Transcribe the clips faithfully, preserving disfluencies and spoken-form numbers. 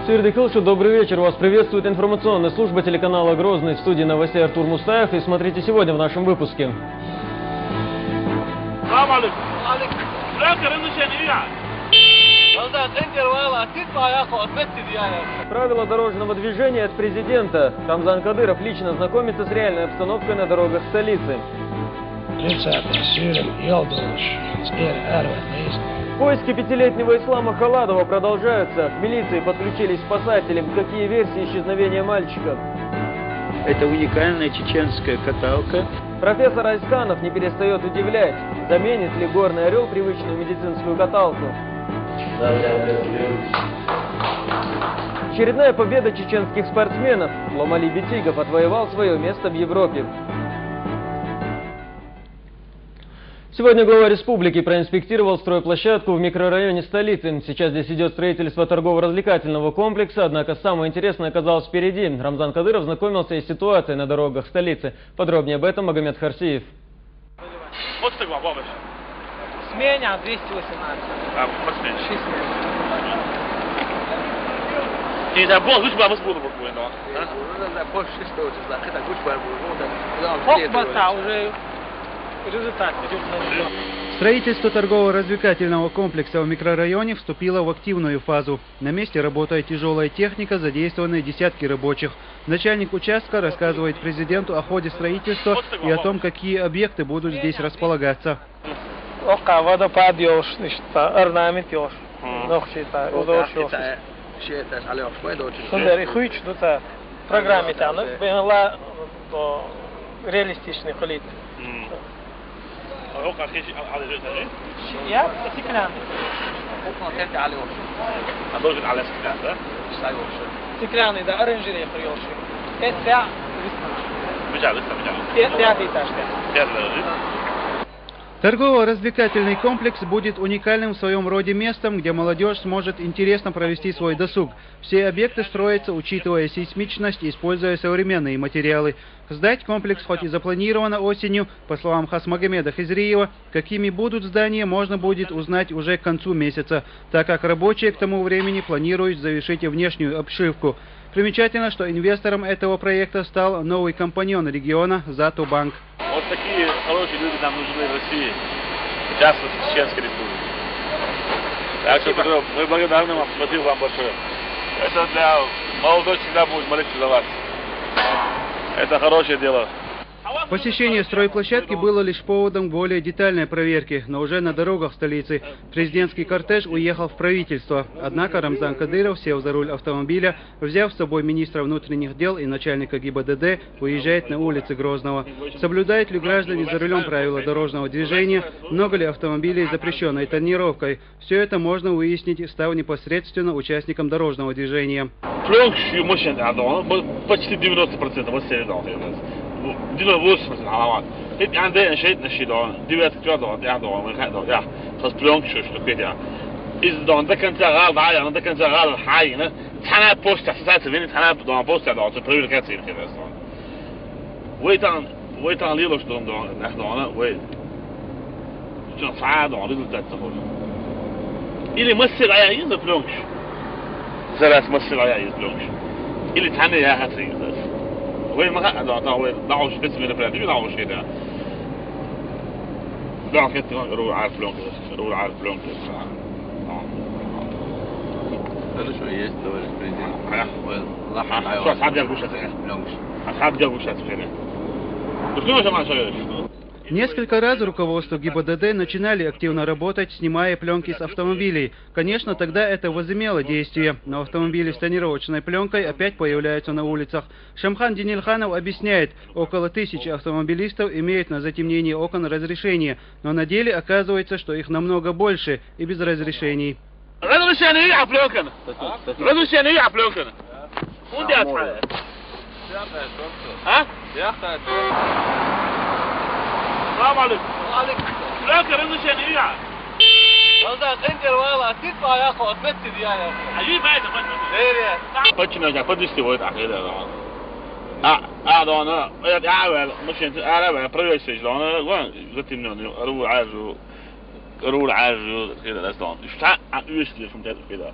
Сир Декилшу, добрый вечер. Вас приветствует информационная служба телеканала «Грозный». В студии новостей Артур Мустаев. И смотрите сегодня в нашем выпуске. Салам алейкум. Алейкум. Правила дорожного движения от президента. Рамзан Кадыров лично знакомится с реальной обстановкой на дорогах столицы. Лица по сырым, елдуш, сыр арват лист. Поиски пятилетнего Ислама Халадова продолжаются. К милиции подключились спасатели. Какие версии исчезновения мальчика? Это уникальная чеченская каталка. Профессор Айсканов не перестает удивлять. Заменит ли горный орел привычную медицинскую каталку? Очередная победа чеченских спортсменов. Ломали Бетигов отвоевал свое место в Европе. Сегодня глава республики проинспектировал стройплощадку в микрорайоне столицы. Сейчас здесь идет строительство торгово-развлекательного комплекса, однако самое интересное оказалось впереди. Рамзан Кадыров знакомился и с ситуацией на дорогах столицы. Подробнее об этом Магомед Харсиев. Вот так, бабыч. Сменя двести восемнадцать. А, вот сменя. Шесть смен. И забыл, лучше бы мы с Будом вот, а? Уже за больше шестого числа, когда гусь бар будет, ну, так, куда он Хок приедет, баста говорит. Уже результат идёт на неё. Строительство торгово-развлекательного комплекса в микрорайоне вступило в активную фазу. На месте работает тяжелая техника, задействованы десятки рабочих. Начальник участка рассказывает президенту о ходе строительства и о том, какие объекты будут здесь располагаться. Ока водопад ёлш, значит, орнамент ёлш. Мгм. Нохчи та, удош ёлш. Шейташ, алёш, май дочи. Сундар и хуич, ну та, программе та, ну, бен ла, то реалистичный хулит. Мгм. А ока хич, а, а, а, а, Я, стеклянный. Окна терти алёш. А должен алёш стеклянный, да? Стеклянный, да, оранжерея ёлш. Это весна. Бежал, бежал, бежал. Пятый этаж, да. Пятый этаж, да? Торгово-развлекательный комплекс будет уникальным в своем роде местом, где молодежь сможет интересно провести свой досуг. Все объекты строятся, учитывая сейсмичность, используя современные материалы. Сдать комплекс хоть и запланировано осенью, по словам Хасмагомеда Хизриева, какими будут здания, можно будет узнать уже к концу месяца, так как рабочие к тому времени планируют завершить внешнюю обшивку. Примечательно, что инвестором этого проекта стал новый компаньон региона Зато Банк. Вот такие хорошие люди нам нужны в России, в частности, в Чеченской Республике. Так что, Петро, мы благодарны вам, спасибо вам большое. Это для молодой всегда будет молиться за вас. Это хорошее дело. Посещение стройплощадки было лишь поводом к более детальной проверке, но уже на дорогах столицы. Президентский кортеж уехал в правительство. Однако Рамзан Кадыров, сев за руль автомобиля, взяв с собой министра внутренних дел и начальника ГИБДД, выезжает на улицы Грозного. Соблюдают ли граждане за рулем правила дорожного движения? Много ли автомобилей с запрещенной тонировкой? Все это можно выяснить, став непосредственно участником дорожного движения. Пленка ши машин адон, почти девяносто процентов вот середон. Девяносто восемь процентов аламат. Хит янде шейт наши дон, девятки дон, я дон, я дон, я. Хас пленка ши, что кедя. Из дон до конца гал, да, я до конца гал, хай, на. Цана пост, саса вини цана дон пост, дон, проверка цирки дон. Вайтан, вайтан лило, что дон, дон, вай. Что сада дон, результат сахор. Или мастер ая из пленка. Зараз мастер ая из пленка. Или цана я хат из. Вай маха дон, дон, вай, дон, что специально прям, дон, что это. Дон, кет, дон, ру, ар пленка, ру, ар пленка. Хорошо, есть, товарищ президент. Ах, ах. Ах, что, сам я гуша, да? Пленка. А сам я гуша, да? Ну, что же, Маша? Несколько раз руководство ГИБДД начинали активно работать, снимая пленки с автомобилей. Конечно, тогда это возымело действие, но автомобили с тонировочной пленкой опять появляются на улицах. Шамхан Денильханов объясняет, около тысячи автомобилистов имеют на затемнение окон разрешение, но на деле оказывается, что их намного больше и без разрешений. Разрешение я пленка. Разрешение я пленка. Унди атхая. А? Салам алейкум. Алейкум. Пленка разрешение я. Валда, кендер вала, тит ва я хо, отмет тит я я. Али байда, байда. Вере. Почему я подвести вот так, да? А, а, да, она, я, я, машин, а, я, проверь, что она, вон, затемнённый, ру, ажу, ру, ажу, кеда, да, что он. Что, а, вещи, что он кеда.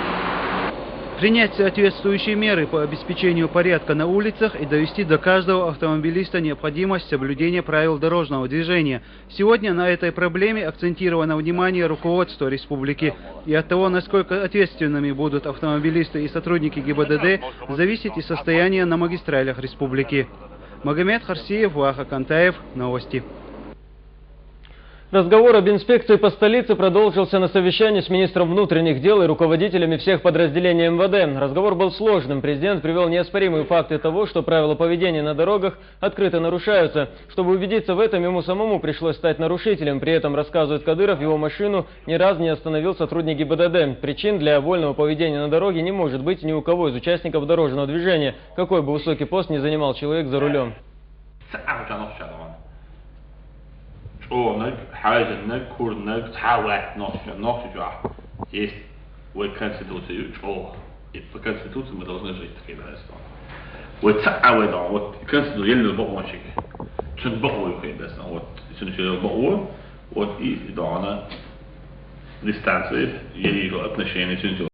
Принять соответствующие меры по обеспечению порядка на улицах и довести до каждого автомобилиста необходимость соблюдения правил дорожного движения. Сегодня на этой проблеме акцентировано внимание руководства республики. И от того, насколько ответственными будут автомобилисты и сотрудники ГИБДД, зависит и состояние на магистралях республики. Магомед Харсиев, Ваха Кантаев. Новости. Разговор об инспекции по столице продолжился на совещании с министром внутренних дел и руководителями всех подразделений МВД. Разговор был сложным. Президент привел неоспоримые факты того, что правила поведения на дорогах открыто нарушаются. Чтобы убедиться в этом, ему самому пришлось стать нарушителем. При этом, рассказывает Кадыров, его машину ни разу не остановил сотрудник ГИБДД. Причин для вольного поведения на дороге не может быть ни у кого из участников дорожного движения, какой бы высокий пост ни занимал человек за рулем. Цаӏ а нохча дагӏан. Чӏонаг, хьажаннаг, курнаг, цхьа ваьт нохча, нохча чӏоагӏ. Есть вай конституция ю чӏоагӏ. И по конституции мы должны жить, такие дагестан. Вай цаӏ а вай дагӏан, вот конституция елена бакъончик. Цун бакъо ю хай дагестан, вот. Цун шея бакъо, вот и дагӏана дистанция, ей отношение цун